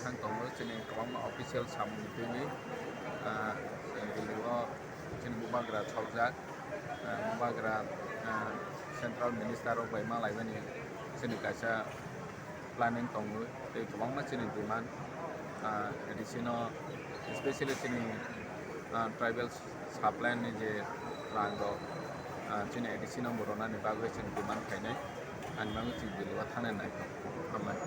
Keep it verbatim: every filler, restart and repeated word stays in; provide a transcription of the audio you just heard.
Thang tongo chini kwbangma official samung twiwi, ah, chini Delhi o chini bubagra saljak, ah, bubagra, ah, central minister rok bai ma laimani chini kaisa planning tongo tei kwbangma chini demand, ah, A D C no, especially chini, ah, tribal supply ni je rang rok, ah, chini A D C no bo rwnani bagwi chini demand khainai, ani bagwi chini Delhi o thangna naikha. Hambai.